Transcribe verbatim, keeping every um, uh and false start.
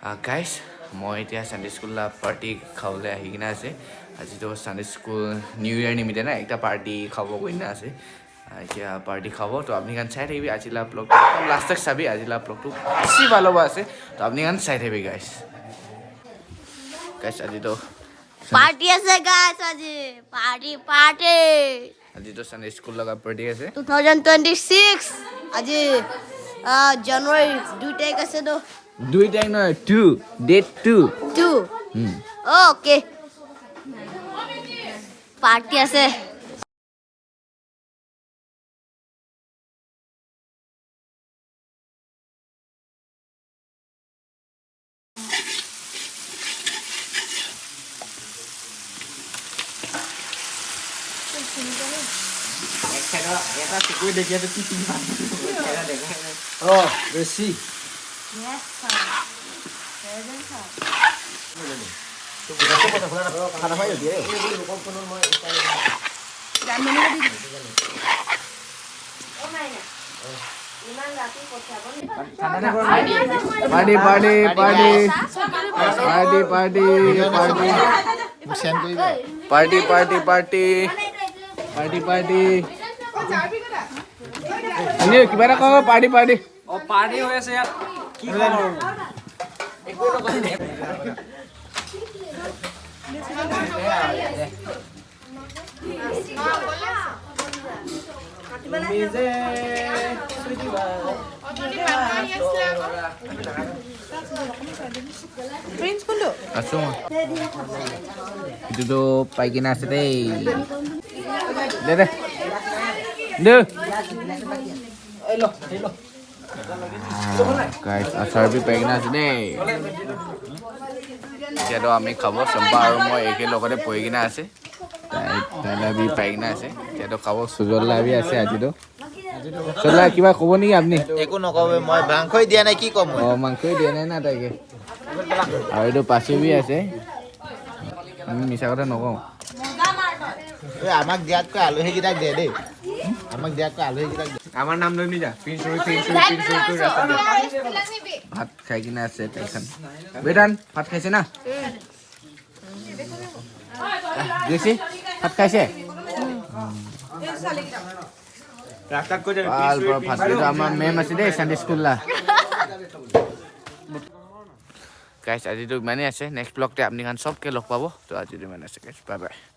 Ah, guys, moi এতিয়া Sunday school la party খাবলৈ আহি কিনে আছে। আজি তো Sunday school New Year নিমিত্তে না একটা party খাব গৈ না আছে। Ah, এতিয়া party খাব, তো আপুনি খান চাই থাকিবি আজি লা vlog টো, একদম last তক চাবি। আজি লা vlog টো বেছি ভাল হ'ব আছে, তো আপুনি খান চাই থাকিবি guys। Guys, আজি তো Party আছে guys আজি। Party, party। আজি তো Sunday school লগা party আছে। Two thousand twenty-six। আজি আহ, জানুৱাৰী দুই তাৰিখ আছে তো। দুই তাৰিখ নহয়, two, date two. Two. Okay. Party আছে। Oh, বেছি। Party, party, party. Party, party, party. Party, party, party. Party, party. এনে কিবা এটা কওঁ, party, party. অ পাৰ্টি হৈ আছে ইয়াত। কি ক'ম আৰু? আছো মই। এইটোতো পাই কিনে আছে দেই। দে দে। দে। Guys, আচাৰ বি পাই কিনে আছে দেই। এতিয়াতো আমি খাব, চম্পা আৰু মই একেলগতে বহি কিনে আছে। তাই তাইলা বি পাই কিনে আছে। এতিয়াতো খাব, সুজলা বি আছে আজিতো। চলা, কিবা ক'ব নেকি আপুনি? একো নকবি, মই মাংসই দিয়া নাই, কি ক'ম মই? অ, মাংসই দিয়া নাই না তাইকে। আৰু এইটো পাচু বি আছে। আমি মিছা কথা নকওঁ। এই আমাক দিয়াতকৈ আলহীকেইটাক দে দেই। আমাক দিয়াতকৈ আলহীকেইটাক দে। আমাৰ নাম লৈ নিযা। পিন চুৰি, পিন চুৰি, পিন চুৰি কৰি ৰাস্তাত দে। ভাত খাই কিনে আছে তাইখন। বেদান, ভাত খাইছে না? গেছি? ভাত খাইছে? ৰাস্তাত কৈ যাবি, পিন ভাল চুৰি, ভাল পিন ভাত। চুৰি। এইটো আমাৰ মেম আছে দেই, Sunday school লা। Guys, আজিতো ইমানেই আছে। Next vlog তে আপুনি খান চবকে লগ পাব। তো আজিতো ইমানেই আছে guys। Bye bye।